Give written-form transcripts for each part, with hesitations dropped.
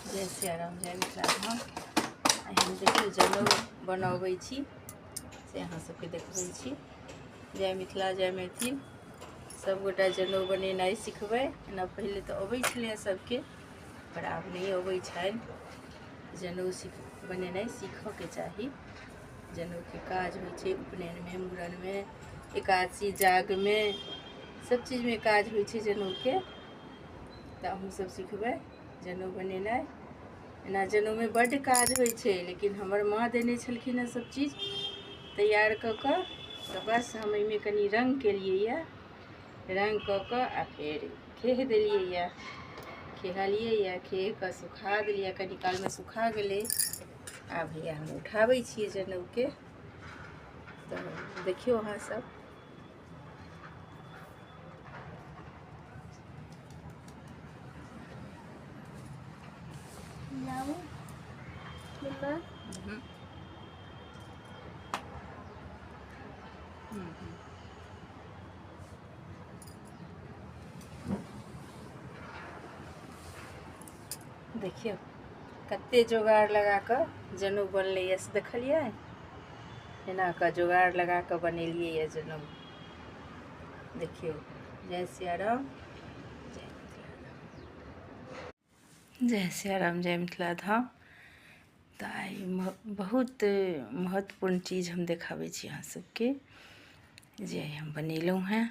जय सियाराम, जय मिथिला धाम। आइ हम देखियौ जनउ बनबै छी से अहाँ सबके देखबै छी। जय मिथिला, जय मैथिल। सबगोटा जनउ बनेनाइ सिखबै। एना पहिले तऽ अबै छलैए सबके, पर आब नहि अबै छनि। जनउ सीख बनेनाइ सीखऽके चाही। जनउके काज होइ छै उपनयनमे, मूड़नमे, एकादशी जागमे, सब चीजमे काज होइ छै जनउके। तऽ अहूँ सब सिखबै जनउ बनेनाइ। एना जनउमे बड्ड काज होइ छै, लेकिन हमर माँ देने छलखिन हेँ सब चीज तैयार कऽ कऽ, तऽ बस हम एहिमे कनि रङ्ग केलियै यऽ। रङ्ग कऽ कऽ आ फेर खेह देलियै यऽ, खेहलियै यऽ, खेह कऽ सुखा देलियै। कनि कालमे सुखा गेलै। आब हैया हम उठाबै छियै जनउके, तऽ देखियौ अहाँ सब। देखियौ कते जोगाड़ लगा कऽ जनउ बनलैए से देखलियै। एना कऽ जोगाड़ लगा कऽ बनेलियै यऽ जनउ। देखियौ। जय सियाराम, जय मिथिला धाम। जय सियाराम, जय मिथिला धाम। तऽ आइ बहुत महत्वपूर्ण चीज हम देखाबै छी अहाँ सबके, जे हम बनेलहुँ हेँ।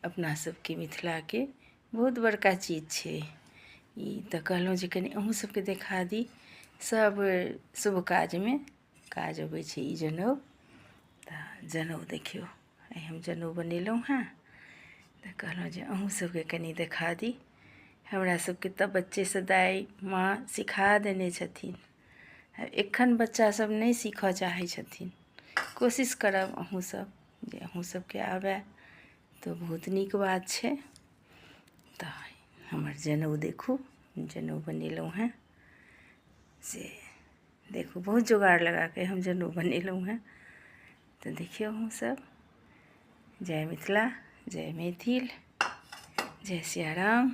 अपना सबके मिथिलाके बहुत बड़का चीज छै ई, तऽ कहलहुँ जे कनि अहूँ सबके देखा दी। सब शुभ काजमे काज अबै छै ई जनउ। तऽ जनउ देखियौ, आइ हम जनउ बनेलहुँ हेँ, तऽ कहलहुँ जे अहूँ सबके कनि देखा दी। हमरा सबके तऽ बच्चेसँ दाइ माँ सिखा देने छथिन। एखन बच्चा सब नहि सीखऽ चाहै छथिन। कोशिश करब अहूँ सब जे अहूँ सबके आबय तऽ बहुत नीक बात छै। तऽ हमर जनउ देखू, जनउ बनेलहुँ हेँ से देखू। बहुत जोगाड़ लगाके हम जनउ बनेलहुँ हेँ, तऽ देखियौ अहूँ सब। जय मिथिला, जय मैथिल, जय सियाराम।